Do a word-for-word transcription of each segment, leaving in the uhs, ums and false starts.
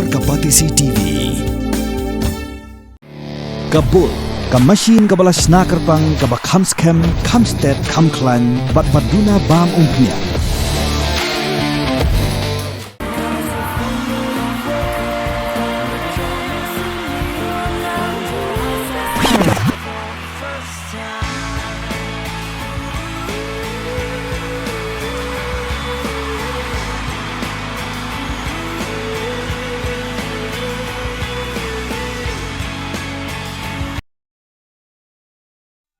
Ka Batesi T V. Ka Bull, ka machine kaba la shna kyrpang, kaba kham skhem, kham stet, kham khlaiñ, bad ba duna bam umphniang.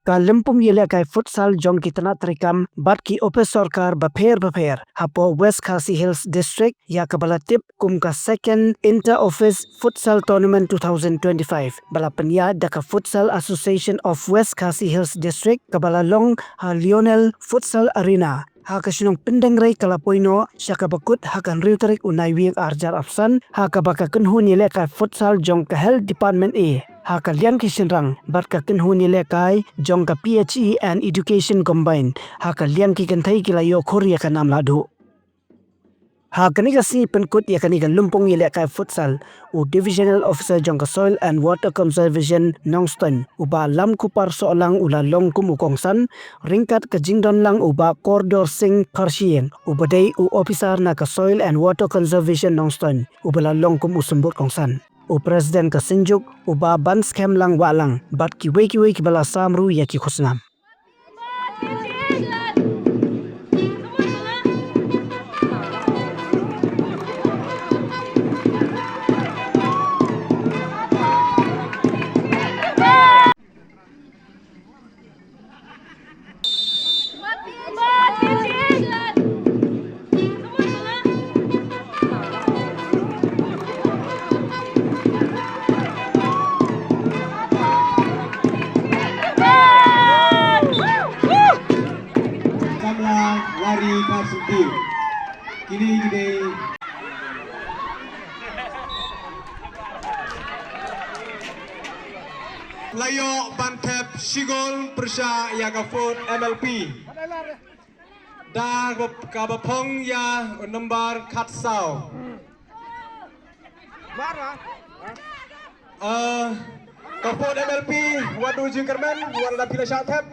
Ka lympung ïalehkai futsal jong ki tnat treikam bad ki ophis sorkar bapher bapher hapoh West Khasi Hills District, ïa kaba la tip kum ka Second Inter Office Futsal Tournament two thousand twenty-five, ba la pynïaid da ka Futsal Association of West Khasi Hills District, kaba la long ha Lionel Futsal Arena, ha ka shnong Pyndengrei, ka la poi noh sha kaba kut ha ka hynriew tarik u Naiwieng arhajar arphew san, ha kaba ka kynhun ïalehkai futsal jong ka Health Department A, ha ka liang ki shynrang, bad ka kynhun ïalehkai jong ka P H E and Education combined, ha ka liang ki kynthei, ki la ïoh khur ïa ka nam lahduh. Ha kane ka sngi pynkut ïa kane ka lympung ïalehkai futsal, u Divisional Officer jong ka Soil and Water Conservation Nongstoiñ, u Bah Lamkupar Sohlang, u la long kum u kongsan, ryngkat ka jingdon lang u Bah Kordor Singh Kharshiing, uba dei u ophisar na ka Soil and Water Conservation Nongstoiñ, uba la long kum u symbud kongsan, u President ka Synjuk, u Bah Banskhem Lang Wahlang, bad kiwei kiwei kiba la sam ruh ïa ki khusnam. Samla lari khat senti. Kine ki dei. La ïoh ban thep shi gol pyrshah ïa ka Fort M L P. Da kaba phong ïa u nombar khatsaw. Eh, ka Fort M L P, wat duh jingkyrmen, wat la phi la shah thep.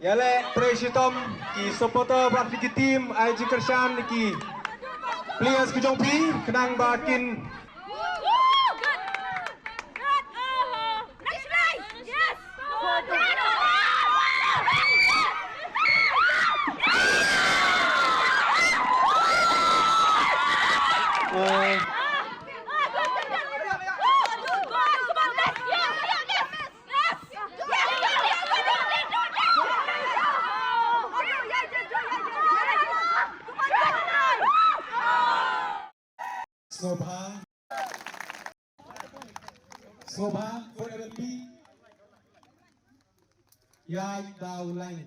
Ïaleh trei shitom ki supporter bad ki team, ai jingkyrshan ki players ki jong phi, khnang ba kin Sngewbha. Sngewbha, Fort M L P. Ïaid da u lain.